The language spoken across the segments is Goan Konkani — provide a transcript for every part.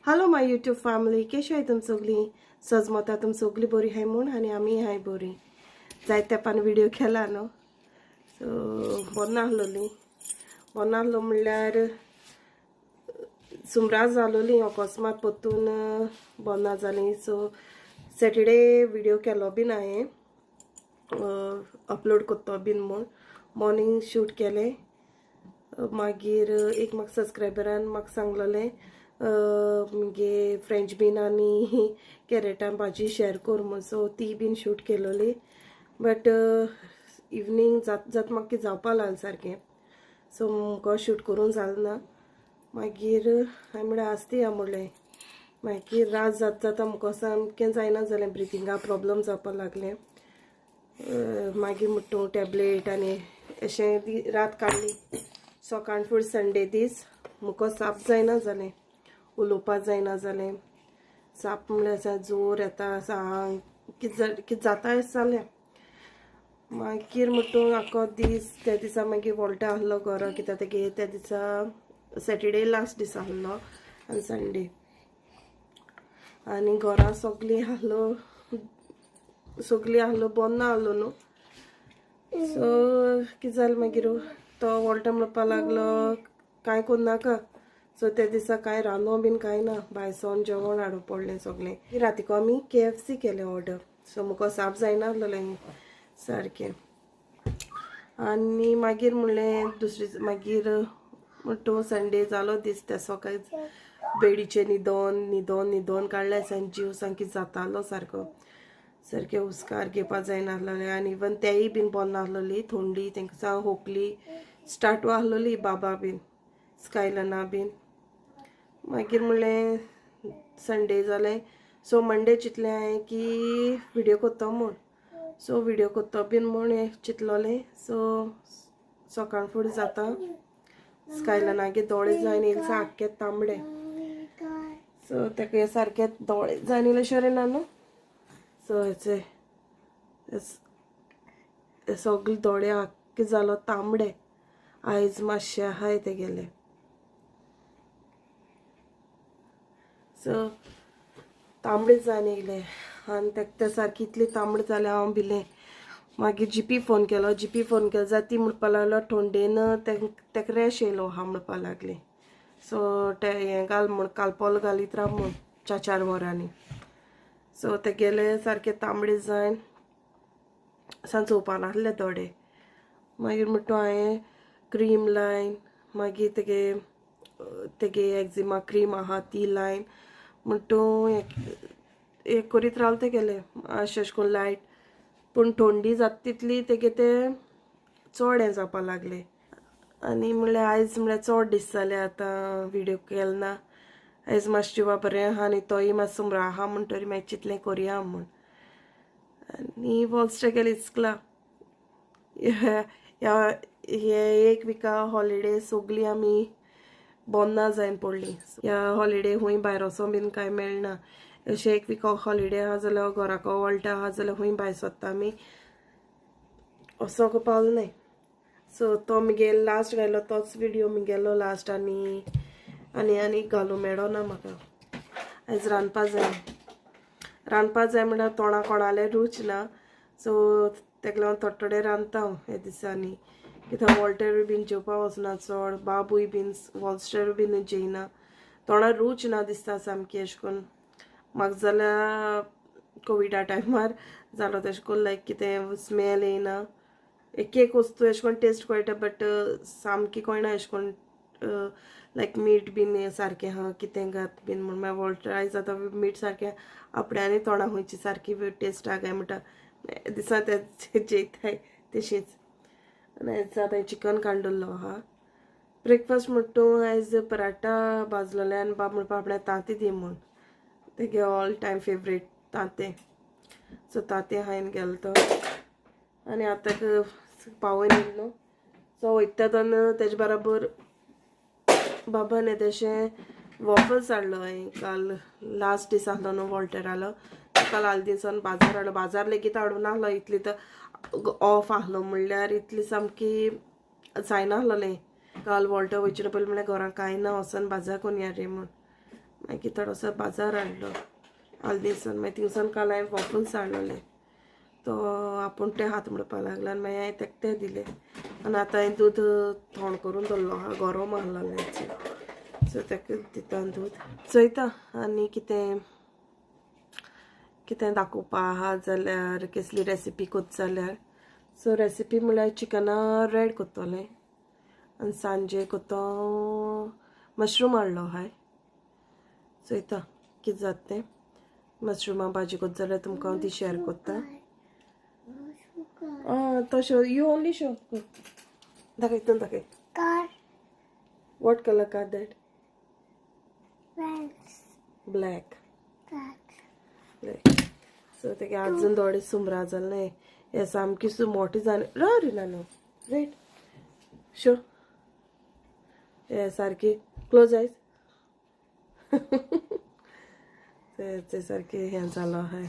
हॅलो my YouTube family, केशी आहाय तुम सगळीं? सजमता तुम सगळीं बरी आहाय म्हूण आनी आमी आहाय बरी. जायते तेंपान व्हिडियो केला न्हू, सो बरो नासलोली. बरो नासलो म्हणल्यार सुमराज जालोली, अकस्मात परतून बरो ना जाली. सो सॅटर्डे व्हिडियो केलो बीन हांवें, अपलोड करतो बीन म्हूण मॉर्निंग शूट केलें. मागीर एक म्हाका सबस्क्रायबरान म्हाका सांगलेलें, मुगे फ्रेंच बीन आनी कॅरेटां भाजी शेअर कर म्हूण. सो ती बीन शूट केलोली, बट इवनींग जात जात म्हाका कितें जावपा लागलें सारकें. सो मुको शूट करूंक जालें ना. मागीर हांवें म्हणलें आसती या म्हणलें. मागीर रात जात जाता मुको सामकें जायना जालें, ब्रिथिंगा प्रॉब्लम जावपा लागलें. मागीर म्हणटा तूं टॅबलेट आनी अशें रात काडली. सकाळ फुडें संडे दीस मुको साप जायना जालें, उलोवपा जायना जालें. साप म्हणल्यार जोर येता, कितें कितें जाता अशें जालें. मागीर म्हणटा आख्खो दीस त्या दिसा मागीर वॉल्टा आहलो घरा, कित्याक तेगे त्या दिसा सॅटर्डे लास्ट दीस आहलो आनी संडे. आनी घरा सगळीं आहलो, सगळीं आहलो, बरो ना आहलो न्हू. सो कितें जालें मागीर तो वॉल्टा म्हणपा लागलो कांय करूं नाका. सो त्या दिसा कांय रांदो बीन कांय ना, भायर सावन जेवण हाडूंक पडलें सगळें. रातीको आमी केएफसी केलें ऑर्डर. सो मुको साप जायना आहलोलें सारकें. आनी मागीर म्हणलें दुसरी मागीर म्हणटा संडे जालो दीस त्या सकाळी बेडीचे न्हिदोन न्हिदोन न्हिदोन काडले आनी जीव सामकी जातालो सारको, सारके हुस्कार घेवपा जायना आहलोलें. आनी इवन तेय बीन बरो नासलोली, थंडी तेंका खोकली स्टार्ट आहलोली, बाबा बीन स्कायलना बीन. मागीर म्हणलें संडे जालें. सो मंडे चिंतलें हांवें की व्हिडियो करतो म्हूण. सो व्हिडियो करतो बीन म्हूण हें चिंतलोलें. सो सकाळ फुडें जाता स्कायलनागे दोळे जायन येयले सारके तांबडे. सो तेका हे सारके दोळे जायन येयले शरें ना न्हू. सो हेचे सगळे दोळे आख्खे जालो तांबडे. आयज मातशे आहाय तेगेले. सो तांबडे जायन येयले आनी तेका ते सारके इतले तांबडे जाले, हांव भिलें. मागीर जीपी फोन केलो. जीपी फोन केलो जाल्यार ती म्हणपा लागलो थंडेन तेका रॅश येयलो आहा म्हणपा लागली. सो ते हें घाल म्हूण, कालपोल घालीत राव म्हूण 4-4 वरांनी. सो तेगेले सारके तांबडे जायन सांज चोवपा नासले दोळे. मागीर म्हणटा हांवें क्रीम लायन, मागीर तेगे तेगे एक्झिमा क्रीम आहा ती लायन म्हणटा हें करीत रावलें तेगेलें अशें अशें करून लायट. पूण थंडी जाता तितली तेगे तें चड हें जावपा लागलें. आनी म्हणल्यार आयज म्हणल्यार चड दीस जाले आतां व्हिडियो केलो ना. आयज मातशें जिवा बरें आहा आनी तोय मातसो सुमरा आहा म्हणटरी मागीर चिंतलें करुया म्हूण. आनी वॉल्स्टर गेले इस्कला. ह्या हे एक विका हॉलिडे सगळीं आमी बोन्ना जायन पडली. ह्या हॉलिडे खूंय भायर वचों बीन कांय मेळना. अशें एक विक हॉलिडे आहा जाल्यार घराको वळटा आहा जाल्यार खूंय भायर सोदता आमी, वचोंक पावले नाय. सो तो मुगे लास्ट घायलो तोच व्हिडियो मुगेलो लास्ट. आनी आनी आनी घालूं मेळो ना म्हाका. आयज रांदपा जाय, रांदपा जाय म्हणल्यार तोंडा कोणाले रूच ना. सो तेका लागून थोडे थोडे रांदता हांव ह्या दिसांनी, कित्याक वॉल्टर बीन जेवपा वचना चड, बाबूय बीन वॉल्स्टर बीन जेयना. तोंडार रूच ना दिसता सामकी अशें करून. म्हाका जाल्यार कोविडा टायमार जालो तेशें करून, लायक कितें स्मेल येयना, एक एक वस्तू अशें करून टेस्ट कळटा, बट सामकी कळना अशें करून, लायक मीठ बीन सारकें आहा कितें घात बीन म्हूण. मागीर वॉल्टर आयज आतां मीठ सारकें आपण्यानी तोंडा खंयची सारकी टेस्ट आहा काय म्हणटा दिसा ते जेयताय तशीच. आनी आयज आतां चिकन काडलेलो आहा. ब्रेकफास्ट म्हणटा आयज पराठा भाजलोले आनी बाब म्हणपा आपल्या तांती दी म्हूण, तेगे ऑल टायम फेवरेट तांतें. सो तांतें हांवें गेलो तो आनी आतां पावोवन येयलो न्हू. सो वयता तेन्ना तेजे बराबर बाबान तेशें वॉफल्स हाडलो. हांवें काल लास्ट दीस आहलो न्हू वॉल्टरालो, काल आल दिसान बाजार हाडलो. बाजार लेगीत हाडूं नासलो, इतली तर ऑफ आहलो म्हणल्यार इतली सामकी जायना आहलोलें. काल वॉल्टर वयचे पयलीं म्हणल्यार घरां कांय ना, वचोन बाजार करून या रे म्हूण. मागीर थोडोसो बाजार हाडलो आल्दीसून. मागीर थिंगसून काल हांवें वॉफल्स हाडलेले, तो आपूण ते हात म्हणपाक लागला आनी मागीर हांवें तेका ते दिले. आनी आतां हांवें दूद थोंड करून दवरलो आहा, गरम आहलोलें, सो तेका दिता दूद. चोयता आनी कितें कितें दाखोवपा आहा जाल्यार, कसली रेसिपी कोत्ता जाल्यार. सो रेसिपी म्हणल्यार चिकना रेड कोत्तोलें आनी सांजे कोत्तो मशरूम हाडलो आहाय, चोयता कितें जाता तें. मशरुमा भाजी कोत्ता जाल्यार तुमकां हांव ती शेअर कोत्ता. आं तो शो you only show दाखय, हितून दाखय. What colour car that? Black. Black. So तेगे आजून थोडे सुमरा जाले, हे सामकी मोठी जाले. रो रे नानू, रायट शो हे सारकी क्लोज आयज ते सारकें हें जालो आहाय.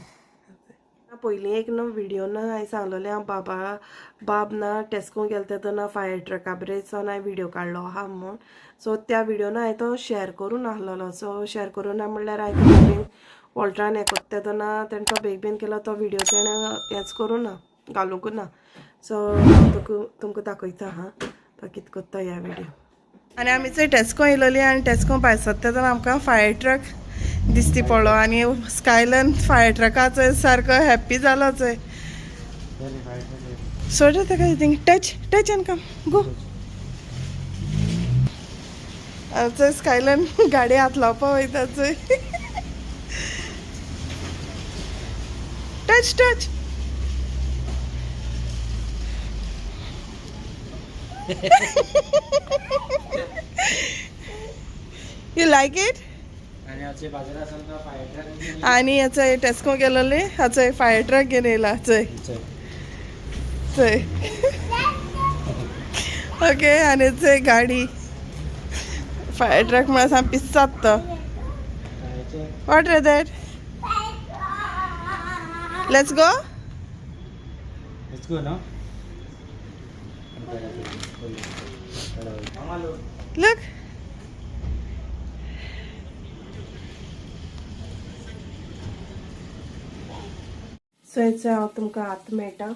पयलीं एक न्हू व्हिडियो ना हांवें सांगलेलें हांव बाबा बाब ना टेस्को गेले तेन्ना फायर ट्रका बरें हांवें व्हिडियो काडलो आहा म्हूण. सो त्या व्हिडियो ना हांवें तो शेअर करून आहलोलो. सो शेअर करूं ना म्हणल्यार हांवें बेगीन वॉल्टरान हें कोत्ता तेन्ना तेणें तो बेग बीन केलो, तो व्हिडियो तेणें हेंच करूं ना, घालूंक ना. सो हांव तुमकां दाखयता हां तो कितें कोत्ता ह्या व्हिडियो. आनी आमी चोय टेस्को येयलोली आनी टेस्को भायर सरता तेन्ना आमकां फायर ट्रक दिसती पडलो आनी स्कायलन फायर ट्रकाचो सारको हॅप्पी जालो चोय. सोड तेका thing, touch touch and come go. चोय स्कायलन गाडी हात लावपा वयता चोय. Touch touch. You like it? आनी हाचो टेस्को गेलोले हाचो फायर ट्रक घेवन येयला चोय चोय. ओके आनी चोय गाडी फायर ट्रक म्हळ्यार सामको पिस्सात तो. What ray that? Let's go. Let's go, no? Look. So हेचो हांव तुमकां आतां मेळटा.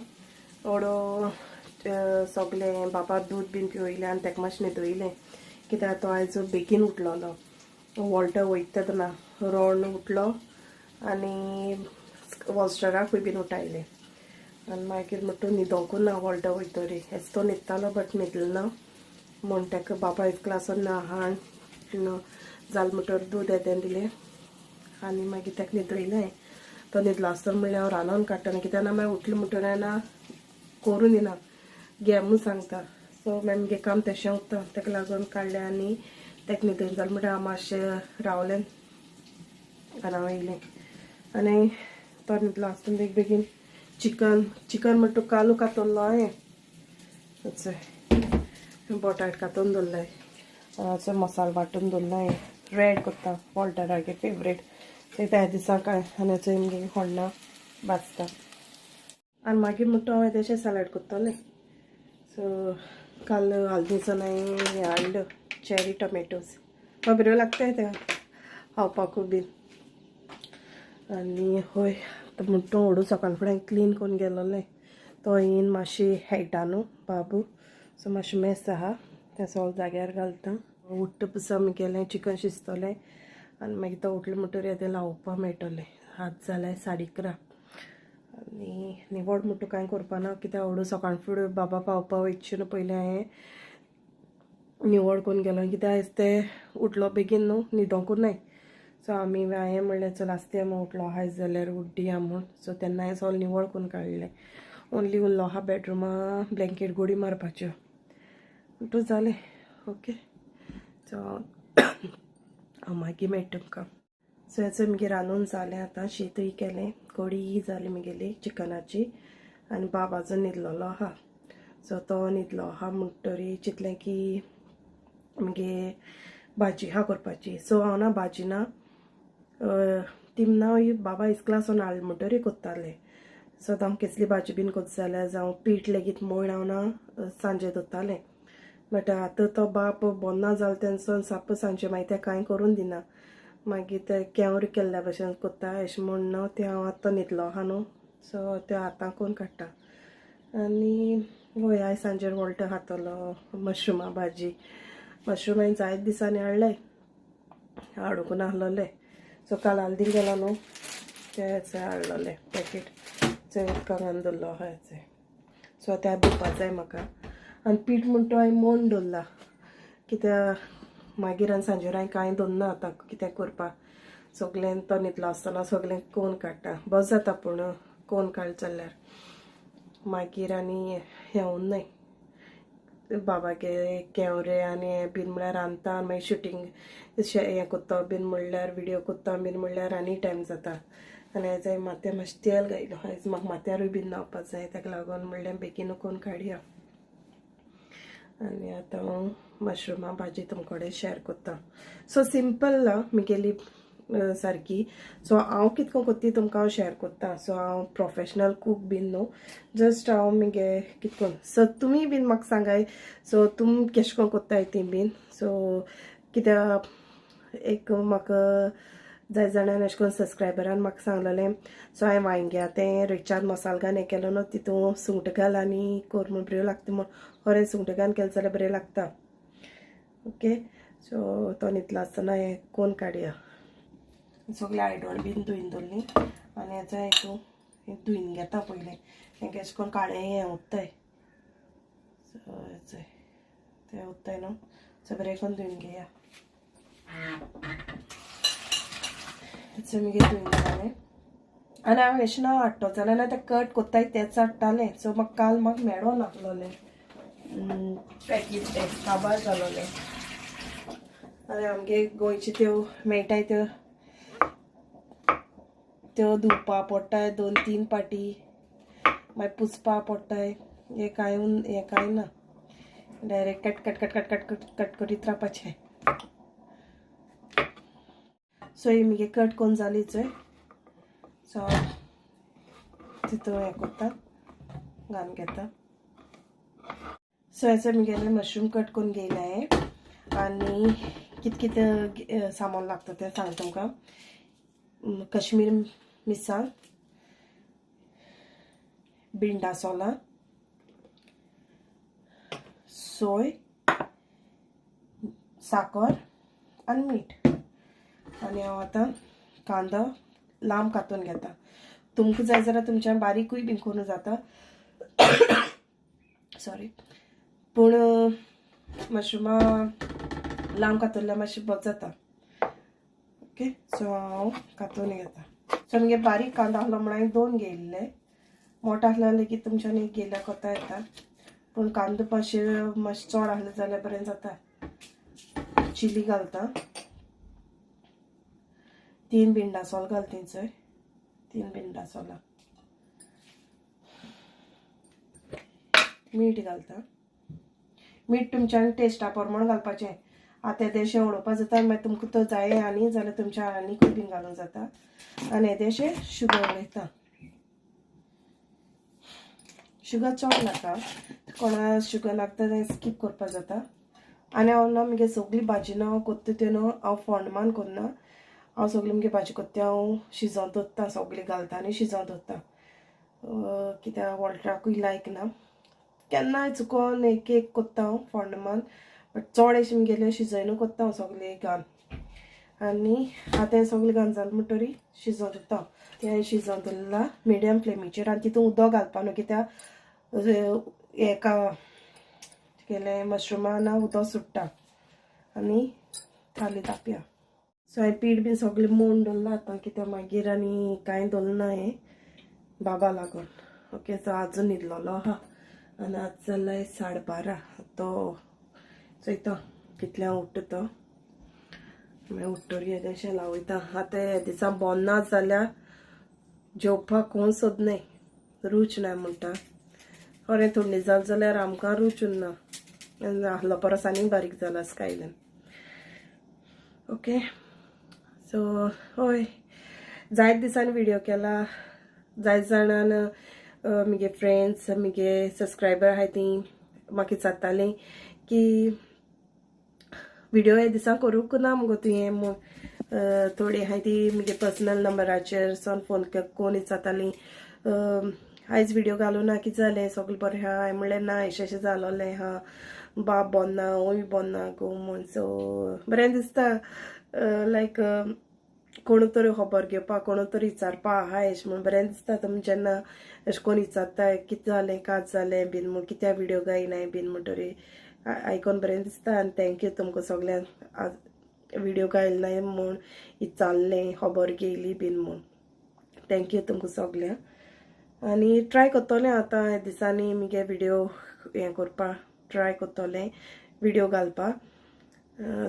ओडो सगळें बाबा दूद बीन पिवयलें आनी तेका मातशें न्हिदयलें, कित्याक तो आयज बेगीन उठलोलो. वॉल्टर वयता तेन्ना रोड उठलो आनी वॉस्टराकूय बीन उठायलें आनी मागीर म्हणटा न्हिदोंकूच ना वॉल्टर वयतरी. हेच तो न्हिदतालो बट न्हिदलो ना म्हूण तेका बाबा एक क्लासान हाड जालें म्हणटर दूद येतें दिलें आनी मागीर तेका न्हिदयलें. तो न्हिदलो आसतना म्हणल्यार हांव रांदोन काडटलें, कित्याक ना मागीर उठलें म्हणटकीर ना करूं दिना, घे म्हूण सांगता. सो मागीर मुगे काम तेशें उरता, तेका लागून काडलें आनी तेका न्हिदयलें. जालें म्हणटकीर हांव मातशें रावलें आनी हांव येयलें. आनी तो न्हिदलो आसतना बेग बेगीन चिकन चिकन म्हणटा कालू कातरलो हांवें, बटाट कातून दवरलाय, मसालो वांटून दवरलाय, रेड कोत्ता वॉल्टरागे फेवरेट. ते त्या दिसा काय आनी चोय मुगे होण्णा भाजता आनी मागीर म्हणटा हांव तेशें सॅलड कोत्तोलें. सो काल हल्दीचो हांवें हाडलो चेरी टोमॅटोज, बऱ्यो लागताय ते खावपाकूय बीन. आनी हय आतां म्हणटा व्हडू सकाळ फुडें क्लीन करून गेलोलें, तो येयन मातशी हेडटा न्हू बाबू, सो मातशें मेस आहा तें सगळें जाग्यार घालता. उठ्ठा पसा मुगेलें चिकन शिजतलें आनी मागीर तो उठलो म्हणटकीर तें लावपाक मेळटलें. हात जाल्यार 11:30 आनी निवड म्हणटा कांय करपा ना, कित्याक व्हडू सकाळ फुडें बाबा पावपा वयचे न्हू पयलीं हांवें निवड करून गेलो, कित्याक आयज ते उठलो बेगीन न्हू, न्हिदोंकूच नाय. सो आमी हांवें म्हणलें चल आसता म्हूण उठलो आयज जाल्यार उड्डिया म्हूण. सो तेन्ना हांवें सगळें निवळ करून काडलें, ओन्ली उरलो आहा बेडरुमा ब्लँकेट गोडी मारपाच्यो म्हणटू जालें. ओके सो हांव मागीर मेळटा तुमकां. सो हेचो मुगे रांदून जालें आतां, शीतूय केलें, कढीय जाली मुगेली चिकनाची. आनी बाब आजून न्हिदलोलो आहा, सो तो न्हिदलो आहा म्हणटरी चिंतलें की मुगे भाजी आहा करपाची. सो हांव ना भाजी ना ती ना बाबा इस्कलासून हाडली म्हणटरी कोत्तालें. सो आतां हांव कसली भाजी बीन कोत्ता जाल्यार जावं पीठ लेगीत मळून हांव ना सांजे दवरतालें. बट आतां तो बाप बोन्ना जालो तेन्ना साप्प सांजे मागीर तें कांय करून दिना. मागीर ते केंवर केल्ल्या भशेन कोत्ता अशें म्हूण न्हू तें हांव आतां न्हिदलो आहा न्हू, सो तें आतां करून काडटा. आनी वय आयज सांजेर वॉल्ट खातलो मशरुमा भाजी. मशरूम हांवें जायत दिसांनी हाडले, हाडूंक नासलोले. सो काल आल्दी गेलो न्हू तेच हाडलोले पॅकेट, चोय उदकां घालून दवरलो आहा हेचे. सो ते धुवपा जाय म्हाका. आनी पीठ म्हण तो हांवें मोण दवरला, कित्याक मागीर आनी सांजेर हांवें कांय दवरना आतां कितें करपाक. सगळें तो न्हिदलो आसतना सगळें कोन काडटा, बरें जाता पूण कोन काडलें जाल्यार. मागीर आनी हें उरनाय बाबागे केंवरे आनी हें बीन म्हळ्यार रांदता आनी मागीर शुटींग हें कोत्ता बीन म्हणल्यार व्हिडियो कोत्ता बीन म्हणल्यार आनी टायम जाता. आनी आयज हांवें माथ्यार मातशें तेल घायलो, आयज म्हाका माथ्यारूय बीन न्हांवपा जाय, ताका लागून म्हणलें बेगीन करून काडया. आनी आतां हांव मशरुमा भाजी तुमचे कडेन शेअर कोत्ता. सो सिंपल ना म्हगेली सारकी. सो हांव कितको कोत्ता ती तुमकां हांव शेअर कोत्ता. सो हांव प्रोफेशनल कूक बीन न्हू, जस्ट हांव मुगे कितको. सो तुमी बीन म्हाका सांगाय, सो तुमी केशें कोन कोत्ताय ती बीन. सो कित्याक एक म्हाका जाय जाणान अशें करून सबस्क्रायबरान म्हाका सांगलेलें. सो हांवें वांयग्या तें रेडचार मसालो घालून हें केलो न्हू, तितून सुंगटां घाल आनी कर म्हूण बऱ्यो लागता म्हूण. खरें सुंगटां घालून केलें जाल्यार बरें लागता. ओके, सो तो न्हिदलो आसतना हें कोन काडया. सगळें आयदण बीन धुयन दवरली आनी हेचो हितून धुयन घेता पयलें, हें अशें करून काळें हें उत्ताय. सो हेचें तें उत्ताय न्हू, सो बरें करून धुयन घेया. हेचें मागीर धुयन जालें. आनी हांव अशें ना हाडटो जाल्यार ना तें कट कोत्ताय तेंच हाडटालें. सो म्हाका काल म्हाका मेळो नासलोलें पॅकेज, तें काबार जालोलें. आनी आमगे गोंयच्यो त्यो मेळटाय त्यो त्यो धुवपा पडटाय 2-3 पाटी, मागीर पुसपा पडटाय. हें कांय हें कांय ना, direct cut cut cut cut cut cut cut करीत रावपाचें. सो ही मुगे कट करून जाली चोय. सो तितून हें कोत्ता घालून घेता. सो हेचो मुगेलें मशरूम कट करून घेयला हांवें. आनी कित कितें सामान लागता तें सांगता तुमकां. कश्मीर मिरसांग, भिंडा सोलां, सोय, साकर आनी मीठ. आनी हांव आतां कांदो लांब कातून घेता. तुमकां जाय जाल्यार तुमच्यान बारीकूय बीन करूं जाता, सॉरी, पूण मशरुमा लांब कातरल्यार मातशें बरें जाता. ओके, सो हांव कातून घेता. सो मुगे बारीक कांदो आसलो म्हणून हांवें 2 घेयल्ले, मोटो आसल्यार लेगीत तुमच्यान एक घेयल्यार कोता येता, पूण कांदो मातशें मातशें चड आसलें जाल्यार बरें जाता. चिली घालता, 3 भिंडा सोल घालता चोय, 3 भिंडा सोलां, मीठ घालता. मीठ तुमच्यान टेस्टा प्रमाण घालपाचें. आतां येदेशें उडोवपा जाता, मागीर तुमकां तो जाय आनी जाल्यार तुमच्या आनीकूय बीन घालूंक जाता. आनी येदेशें शुगर उडयता. शुगर चड नाका, कोणा शुगर लागता तें स्कीप करपा जाता. आनी हांव ना मुगे सगळी भाजी ना हांव कोत्ता त्यो न्हू हांव फोंडमान कोन्ना, हांव सगळी मुगे भाजी कोत्ता हांव शिजोवन दवरता, सगळी घालता आनी शिजोवन दवरता. कित्याक वॉल्टराकूय लायक ना, केन्नाय चुकोन एक एक कोत्ता हांव फोंडमान, बट चड अशें मुगेलें शिजयनू कोत्ता हांव सगळें घालून. आनी आतां सगळें घालून जालें म्हणटरी शिजोवन दवरता. तें हांवें शिजोवन दवरलां मिडियम फ्लेमीचेर. आनी तितून उदक घालपा न्हू, कित्याक हेका केलें मशरुमा ना उदक सुट्टा. आनी थाली तापया. सो हांवें पीठ बीन सगळें मोडून दवरलां आतां, कित्याक मागीर आनी कांय दवरना ना हें बाबा लागून. ओके, सो आजून न्हिदलोलो आहा आनी आज जाल्यार 12:30. तो चोयता कितल्यांक उठ्ठा तो, मागीर उठ्ठरी येदेशें लावयता. आतां हे दिसा बोन ना जाल्यार जेवपाक कोण सोदनाय, रूच ना म्हणटा. खरें थंडी जाल जाल्यार आमकां रूच उरना, आहलो परस आनीक बारीक जाला स्कायल्यान. ओके, सो हय जायत दिसांनी व्हिडियो केला, जायत जाणान मुगे फ्रेंड्स मुगे सबस्क्रायबर आहाय ती म्हाका विचारतालीं की व्हिडियो हे दिसा करूंक ना मुगो तुवें म्हूण. थोडी आहाय ती म्हगे पर्सनल नंबराचेर सोन फोन कोण विचारताली आयज व्हिडिओ घालूं ना, कितें जालें, सगळें बरें आहा? हांवें म्हणलें ना, अशें अशें जालोलें आहा, बाब बोन ना, हांवूय बोन ना गो म्हूण. सो बरें दिसता लायक कोण तरी खबर घेवपाक, कोण तरी विचारपा आहा अशें म्हूण बरें दिसता. तुमी जेन्ना अशें कोण विचारताय कितें जालें, काज जालें बीन म्हूण, कित्याक व्हिडिओ घायनाय बीन म्हणटरी आयकोन बरें दिसता. आनी thank you तुमकां सगल्यांक व्हिडिओ घायले नाय म्हूण विचारलें, खबर घेयली बीन म्हूण. Thank you तुमकां सगल्यांक. आनी ट्राय करतलें आतां ह्या दिसांनी मुगे व्हिडिओ हें करपाक, ट्राय करतलें व्हिडिओ घालपाक.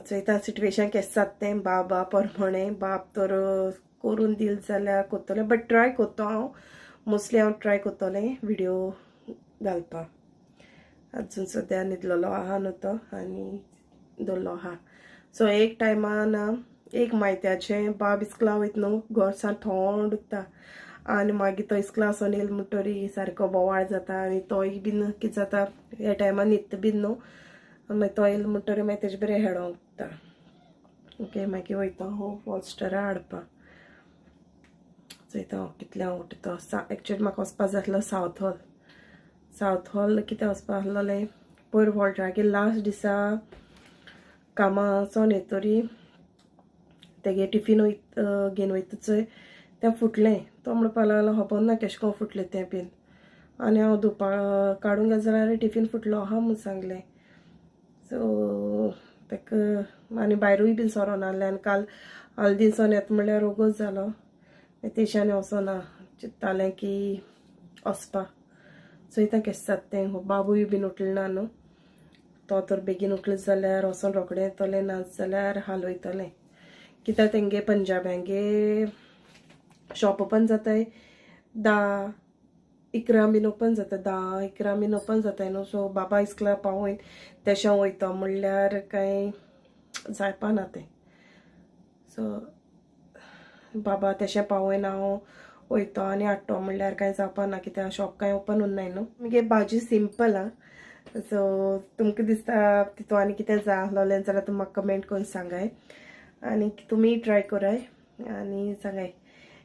चोयता सिट्युएशन केशें जाता तें, बाबा परमणे बाब तर करून दिल जाल्यार करतलें, बट ट्राय करता हांव, मोस्टली हांव ट्राय करतलें व्हिडिओ घालपाक. अजून सद्या न्हिदलेलो आहा न्हू तो आनी दवरलो आहा. सो एक टायमान एक मायत्याचें बाब इस्कला वयता न्हू, घर सामकें थंड उरता आनी मागीर तो इस्कला वचोन येयलो म्हणटरी सारको बोवाळ जाता आनी तोय बीन कितें जाता ह्या टायमान न्हिदता बीन न्हू, मागीर तो येयलो म्हणटरी मागीर तेजे बरें हेडोंक उरता. ओके, मागीर वयता हांव वॉलस्टरां हाडपाक. चोयता हांव कितल्या उठता. एक्चुअली म्हाका वचपा जाय आसलो सावथ हॉल. सावथ हॉल कितें वचपा आसलोलें, पयर वॉल्टरागेर लास्ट दिसा कामाचोन येतरी तेगे टिफीन वयत घेवन वयता चोय तें फुटलें. तो म्हणपाक लागलो खबर ना केशें कोन्न फुटलें तें बीन, आनी हांव धुवपा काडूंक गेलें जाल्यार टिफीन फुटलो आहा म्हूण सांगलें. सो ताका आनी भायरूय बीन सरोन आहलें आनी काल हल्दीसोन येता म्हणल्यार रोगोच जालो. तेशांनी वचोना, चिंत्तालें की वचपा. चोयता केशें जाता तें. बाबूय बीन उठलो ना न्हू, तो तर बेगीन उठलो जाल्यार वचोन रोखडें येतलें, ना जाल्यार हालयतलें. कित्याक तेंगे पंजाब्यांगे शॉप ओपन जाताय 10-11 बीन ओपन जाता, 10-11 बीन ओपन जाताय न्हू. सो बाबा इस्कला पावयन तेशें वयता म्हणल्यार कांय जायपा ना तें. सो बाबा तेशें पावयन हांव वयतो आनी हाडटो म्हणल्यार कांय जावपा ना, कित्याक शॉप कांय ओपन उरनाय न्हू. मुगे भाजी सिंपल आहा. सो तुमकां दिसता तितून आनी कितें जाय आसलोलें जाल्यार तुमी म्हाका कमेंट करून सांगाय आनी तुमी ट्राय कराय आनी सांगाय.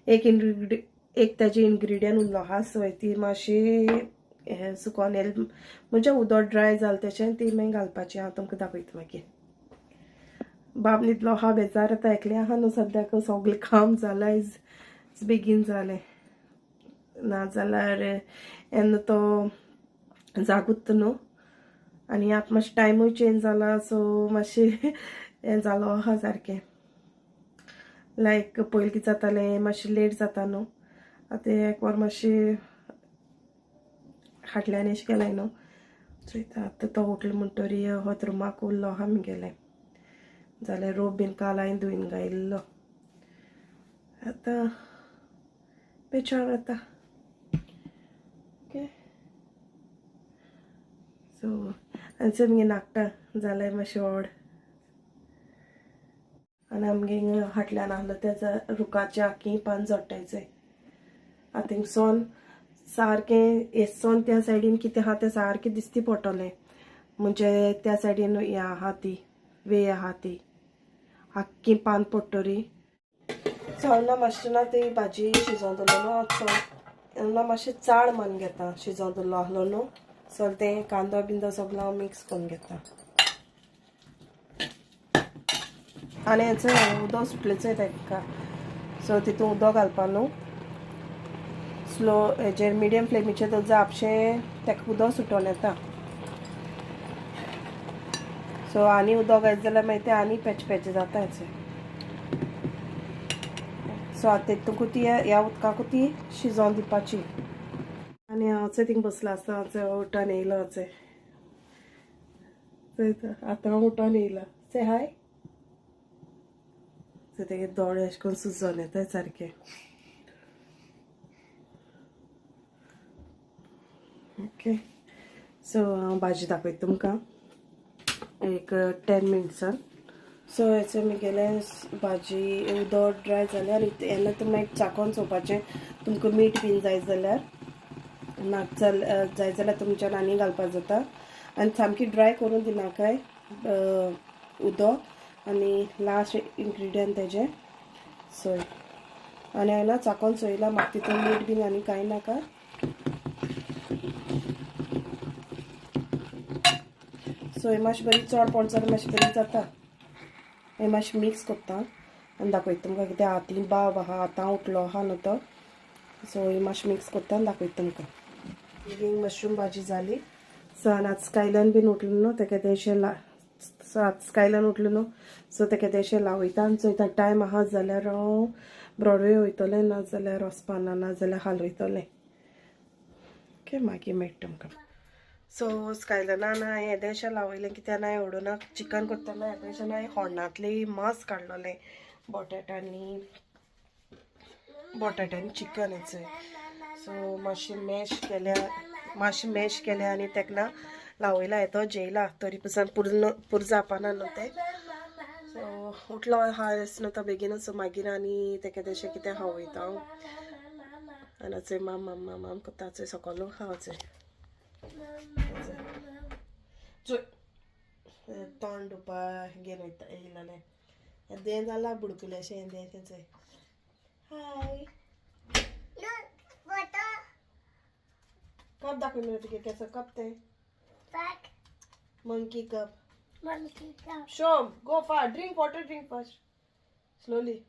एक एक ताजे इन्ग्रिडियंट उरलो आहा, सो ती मातशी हें सुकोन येयल म्हणजे उदक ड्राय जालें तेचें ती मागीर घालपाची. हांव तुमकां दाखयता मागीर. बाब न्हिदलो आहा, बेजार आतां एकलें आहा न्हू सद्याक, सगळें काम जालां आयज बेगीन जालें, ना जाल्यार येन्ना तो जागूत न्हू. आनी आतां मातशें टायमूय चेंज जाला, सो मातशें हें जालो आहा सारकें. लायक पयलीं कितें जातालें मातशें लेट जाता न्हू, आतां एक वर मातशें फाटल्यान अशें केलें न्हू. चोयता आतां तो उठलो म्हणटरी होच रुमाक उरलो आहा मुगेलें, जाल्यार रोप बीन काल हांवें धुवन घायल्लो. आतां बेचार आतां. ओके, सो आनी चोय मुगे नाकटां जाल्यार मातशें व्हड. आनी आमगे हाटल्यान आहलो तेजा रुखाचें आखी पान झडटाय चोय. आतां थिंगसोन सारकें येसोन त्या सायडीन कितें आहा तें सारकें दिसती पडटलें, म्हणजे त्या सायडीन हें आहा ती वे आहा ती आख्खी पान पडटरी. सो हांव ना मातशें ना ती भाजी शिजोवन दवरलो न्हू, सो ना मातशें चाळ मान घेता शिजोवन दवरलो आहलो न्हू. सो तें कांदो बिंदो सगळो हांव मिक्स करून घेता. आनी हेचो उदक सुटलें चोय ताका, सो तितून उदक घालपा न्हू. स्लो हेजेर मिडियम फ्लेमीचेर दवर आपशें ताका उदक सुटोन येता. सो आनी उदक घायत जाल्यार मागीर तें आनी पेच पेच जाता हेचें. सो आतां तितूंक ती ह्या उदकाकू ती शिजोवन दिवपाची. आनी हांव चोय थिंग बसलो आसा, हांव चोय उठोन येयलो चोय, आतां हांव उठोन येयला. से हाय. सो तेगे दोळे अशें करून सुजोन येताय सारके. ओके, सो हांव भाजी दाखयता तुमकां एक 10 मिनट्सान. सो हेचे मुगेलें भाजी उदक ड्राय जालें आनी येन्ना तुमी चाकोन चोवपाचें तुमकां मीठ बीन जाय जाल्यार, नाक जाय जाल्यार तुमच्यान आनी घालपाक जाता. आनी सामकी ड्राय करून दिनाकाय उदक. आनी लास्ट इन्ग्रिडियंट तेजें सोय आनी हांवें ना चाकोन सोयला म्हाका तितून मीठ बीन आनी कांय नाका. सोय मातशी बरी चड पोण जाल्यार मातशी बरी जाता. हें मातशें मिक्स करता आनी दाखयता तुमकां कितें हातीन बाब आहा, आतां उठलो आहा न्हू तो. सो ही मातशें मिक्स करता आनी दाखयता तुमकां. मशरूम भाजी जाली. सो आनी आतां स्कायलन बीन उठलो न्हू तेका तेशें सो आतां स्कायलन उठलो न्हू सो तेका तेशें लावयता आनी चोयता टायम आहा जाल्यार हांव ब्रॉडवे वयतलें, ना जाल्यार वचपाना, ना जाल्यार हालयतलें. ओके मागीर मेळटा तुमकां. सो स्कायलनान हांवें येदेशें लावयलें कित्याक हांवें उडोवना चिकन करतना येदेशें हांवें होर्णांतलें मांस काडलोलें बॉटाटांनी चिकन हेचें. सो मातशें मॅश केल्या, मातशें मॅश केल्या आनी तेका ना लावयला तो जेयला तरी पसून पुर जावपाना न्हू तें. सो उठलो आहा न्हू तो बेगीन. सो मागीर आनी तेका तेशें कितें खावयता हांव आनी चोय माम माम माम माम करता चोय सकलो आहा चोय चोय तोंड धुवपा घेवन वयता येयलेलें दें जालां बुडकुलेशें दें तें चोय. हाय कप दाखय मरे तुगे केसो कप तें. Monkey cup. Monkey cup. Shom, go far. Drink water, drink first. Slowly.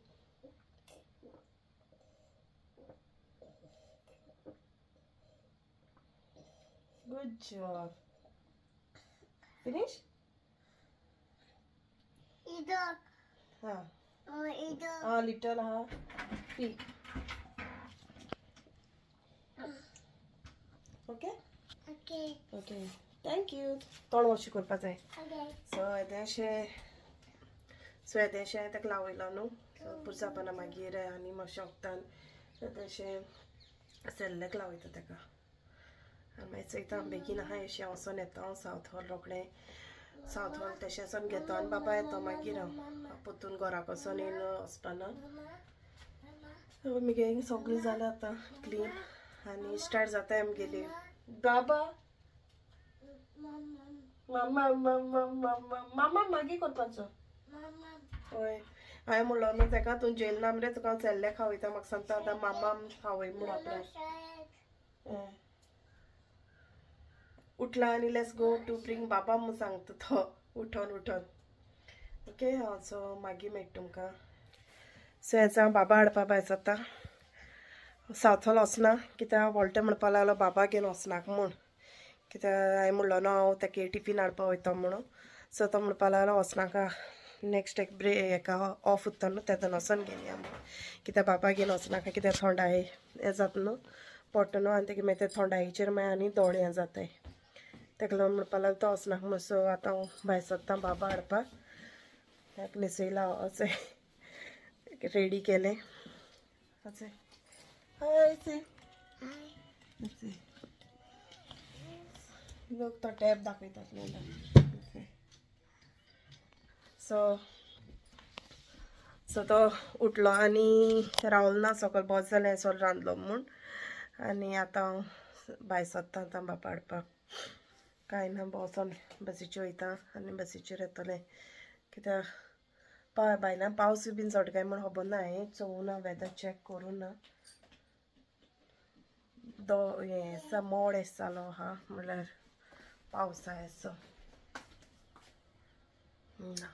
Good job. Finish? Ido. Ha. Oh, Ido. Ah, little ha. Pee. Okay? Okay. Okay. Thank you. तोंड वॉश करपा जाय. सो येदेशें सो येदेशें ताका लावयलो न्हू सो पुरसापना मागीर आनी मातशें वखदान येदेशें सेल्लेक लावयता ताका. आनी मागीर चोयता बेगीन आहा एशें वचोन येता हांव सावथ हॉल रोखडें सावथ हॉल तेशें वचोन घेता आनी बाबा येता मागीर हांव परतून घराक वचोन येवन वचपाना. मुगे सगळें जालें आतां क्लीन आनी स्टार्ट जाता आमगेली बाबा मामा मामा मामा मामा मागीर करपाचो. हय हांवें म्हणलो न्हू तेका तूं जेल ना मरे तुका हांव सेल्ले खावयता म्हाका सांगता आतां मामा खावय म्हूण आपल्याक. उठला आनी let's go to bring बाबा म्हूण सांगता तो उठोन उठोन. ओके हांव सो मागीर मेळटा तुमकां. सो हेचो हांव बाबा हाडपा भायर सरता. सावथ हॉल वचना कित्याक वॉल्टे म्हणपा लागलो बाबा घेवन वचनाका म्हूण कित्याक हांवें म्हणलो न्हू हांव तेका टिफीन हाडपा वयता म्हणून. सो तो म्हणपा लागलो वचनाका नेक्स्ट एक ब्रे हेका ऑफ उत्ता न्हू तेदोन वचोन घेवन या म्हूण कित्याक बाबा घेवन वचनाका कित्याक थोंडाय हें जाता न्हू पोटा न्हू आनी तेगे मागीर ते थोंडायेचेर मागीर आनी दोळे हें जाताय तेका लागून म्हणपा लागलो तो वचनाका म्हूण. सो आतां हांव भायर सरता बाबा हाडपाक. ताका न्हेसयला अशें रेडी केलें. अशें हाय अशें लोक तो टॅप दाखयतात. सो सो तो उठलो आनी रावलो ना सकयल बस जालें सो रांदलो म्हूण. आनी आतां हांव भायर सरता आतां बाबा हाडपाक. कांय ना वचोन बसीचेर वयता आनी बसीचेर येतलें कित्याक भायल्यान पावस बीन चड काय म्हूण खबर ना. हांवें चोवूं ना वेदर चॅक करूं ना. दो हें आसा मोड एस जालो आहा म्हणल्यार पावसा येसो ना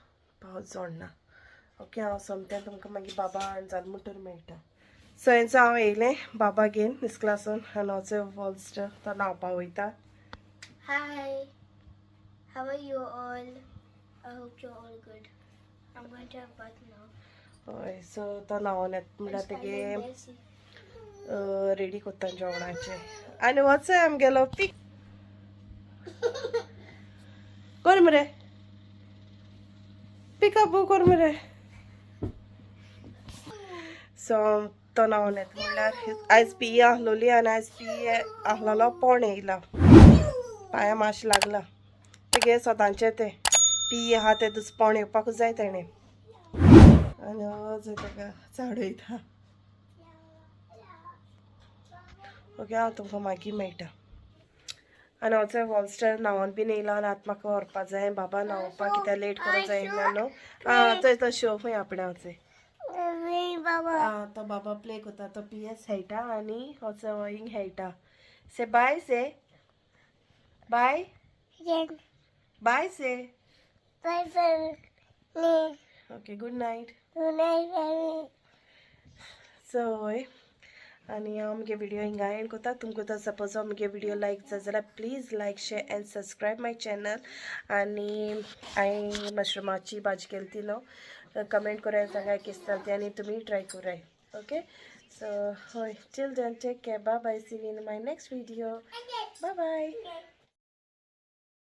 पावस जोडना. ओके हांव सोमतें तुमकां मागीर बाबा हाड जालें म्हणटकीर मेळटा. सो हेंचो हांव येयलें बाबा घेवन इस्कुलासून आनी हांव वॉल्स्टर तो न्हांवपा वयता. Hi, how are you all? I hope you're all good. I'm going to have bath now. हय सो तो न्हांवन येता म्हणल्यार तेगे रेडी करता जेवणाचें आनी वच आमगेलो पीक कर मरे पिकअप कर मरे. सो तो न्हांवन येता म्हणल्यार आयज पिये आहलोली आनी आयज पिये आहलोलो पोण येयला पांया मातशें लागला तेगे सदांचें तें पिये आहा तें दुसरें पोण येवपाकूच जाय तेणें. आनी ताका चाडयता. ओके हांव तुमकां मागीर मेळटा. आनी हांव वॉलस्टर न्हांवन बीन येयला आनी आतां म्हाका व्हरपा जाय बाबा न्हांवपाक कित्याक लेट करूंक जायना न्हू. आं थंय तो शो खंय आपणें हांव. बाबा. आं, तो बाबा प्ले करता, तो पी एस खेळटा आनी हो हिंग खेळटा. से बाय, से बाय. Again. बाय से. Bye, family. Okay, good night. Good night, family. So हय, आनी हांव मुगे विडियो हिंगा एंड करता. तुमकां जर सपोज हांव मुगे विडियो लायक जाय जाल्यार please like, share and subscribe my channel. आनी हांवें मशरुमाची भाजी केली ती न्हू, कमेंट करूं, सांगा कितें जाता ती आनी तुमी ट्राय कराय. ओके, सो हय, till then take care, bye bye, see in my next video, bye bye.